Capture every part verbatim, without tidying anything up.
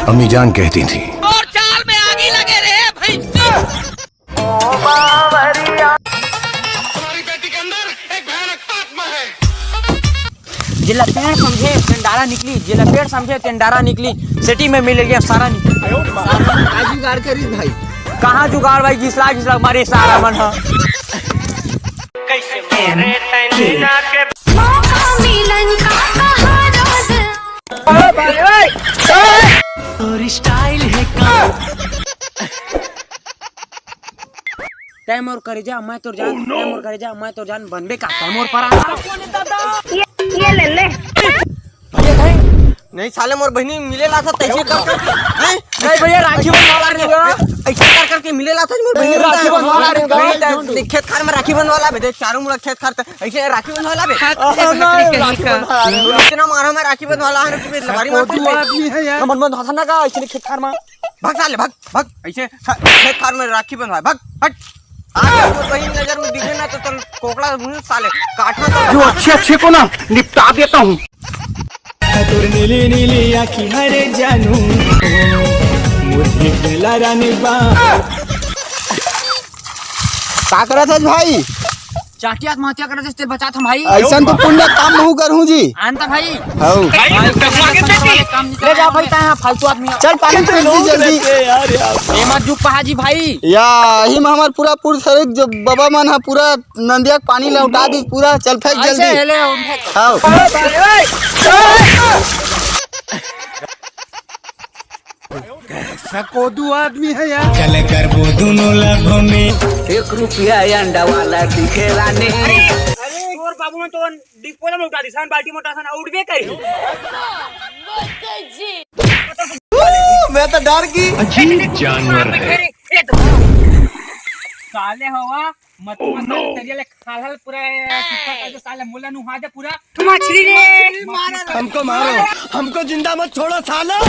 अम्मी जान कहती थी। और चाल में आगी लगे रहे भैंस। हमारी बेटी के अंदर एक भयानक आत्मा है। जेला पेड़ समझे तेन डारा निकली, जेला पेड़ समझे तेन डारा निकली। सेटी में मिल गया सारा निकली। का जुगाड़ करी भाई? कहाँ जुगाड़ भाई, घिसला घिसला मारे सारा मन ह। कैसे मारे तैं के मौका मिलन का कहा रोज। और स्टाइल है का? तैं मोर करेजा, मैं तोर जान, तैं मोर करेजा, मैं तोर जान, बनबे का तैं मोर परान। ये, ये ले ले। भैया, तैं नहीं साले, मोर बहिनी मिले ला था, तैसे कर कर, हैं? नहीं भैया, राखी बंधवा ला रे। ऐसे कर करके मिले ला था मोर बहिनी, राखी बंधवा ला रे। नहीं, खेत खार में राखी बंधवा ला बे, देख, चारों मुड़ा खेत खार, ऐसे राखी बंधवा ला बे। हाथ से पकड़ के राखी बंधवा ला रे। इतना मारा मैं राखी बंधवा ला है, लबारी मार दू आदमी है यार। मन मन धोता ना का, ऐसे खेत खार में। भाग साले, भाग, भाग। ऐसे ख-, खेत खार में राखी बंधवाए, भाग, हट। आज तोर बहिन नजर में दिखे ना तो तोर कोकड़ा मुंह साले काटना तो। जो अच्छे अच्छे को ना निपटा देता हूँ। तोर नीली नीली आँखी हरे जानू, मुझे बेला रानी बा। का करत हस भाई? चाटियात महतिया करत हस, तेल बचात हम भाई। ऐसन तो पुण्य काम महू करहूँ जी। आन त भाई। हौ। भाई, भाई, काम नहीं ले जा भाई, करना। तैं फालतू आदमी। चल पानी पी ली जल्दी। ए मत जुग पहा जी भाई। या, यही में हमार पूरा पुर सरे जो बाबा मन ह पूरा नंदिया के पानी लौटा दी पूरा। चल फेंक ऐसे जल्दी। हेले हम फेंक। हौ। कैसा कोदू आदमी है यार। चल करबो दोनों लभ में। एक रुपया अंडा वाला दिखेला नहीं। अरे, तोर बाबू मन तो डिस्पोजल में उठा दिस, बाल्टी में उठा सन, उठबे करी। मैं तो डर गई। अजीब जानवर है। साले हवा, मत, मत, तेरे ले खाल हाल पूरा, सुखा का जो साले मुला नु हाथ पूरा। मछली रे। हमको मारो, हमको जिंदा मत छोड़ो सालो।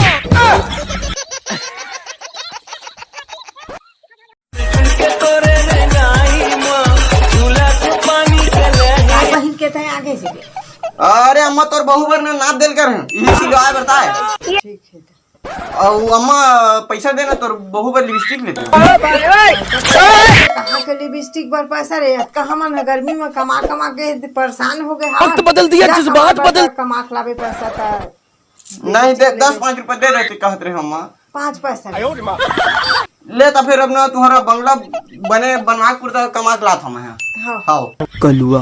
बहिन के तय आगे से। अरे अम्मा, तोर बहू बर ना नाप देल कर हैं, इही सिलवाए बरता है। ठीक है। अउ अम्मा, पैसा देना, तोर बहू बर लिपस्टिक लेते। कहाँ के लिपस्टिक बर पैसा रे? कहाँ मन गर्मी में कमा कमा के परेशान हो गए। वक्त बदल दिया, जज्बात बदल। कमा के लाबे पैसा त नहीं दे, दस पाँच रुपया दे देते कहत रहे अम्मा। पाँच पैसा। ले त फिर अब ना तुम्हारा बंगला बने बनवा के पुरता कमा के लात हम हैं। हाँ। हाँ। कलुआ।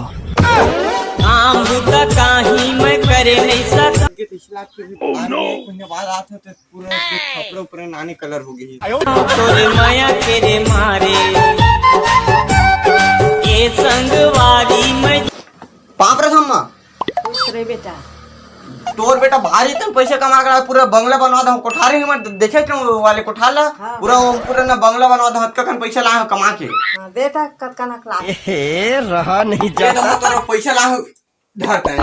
काम बुता काही मैं करे नहीं सका। के तीस लाख के भी एक महीने बाद आत हो तो पूरा देख खपरा ऊपर नानी कलर हो गई। तोरे माया के रे मारे ये संगवारी मैं। पाप रे अम्मा। खुश रहे बेटा। तोर बेटा भारी तन पैसा कमा के पूरा बंगला बनवा दो, कोठारी में देखे क्यों वाले कोठार ला? हाँ। पूरा वो पूरा ना बंगला बनवा दो, हतका कन पैसा लाए हो कमा के। हाँ, दे ता कतका नक लाख। ए, रहा नहीं ये जाता। तो तोरा पैसा लाए हो धरता है।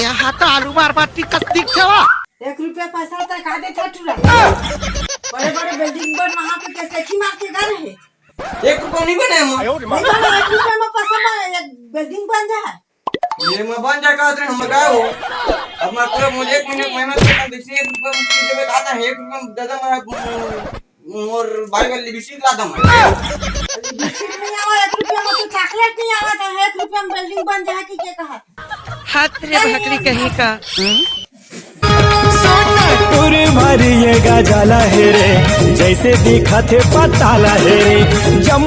यहाँ तो आलू मार मार टिकट दिख जावा। एक रुपया पैसा तो का दे था टूरा। बड़े बड़े बिल्डिंग बन वहाँ पे कैसे की मार के घर है। एक रुपया नहीं बने हम। नहीं बने, एक रुपया में पैसा बन, एक बिल्डिंग बन जा है। ये मैं बन जाए कहत रहे, हम का हो? अब मैं पूरा मुझे एक महीने मेहनत करता, देखिए, एक रुपया मुझे देवे का आता है, एक रुपया दादा मैं मोर भाई वाली बिस्किट ला दम। बिस्किट नहीं आवा, एक रुपया में तो चॉकलेट नहीं आवा था, एक रुपया में बिल्डिंग बन जाए कि क्या कहा? हाथ रे भकरी कहीं का। टूर भरिए गाजाला हे रे, जैसे दिखत हे पताला हे रे। जम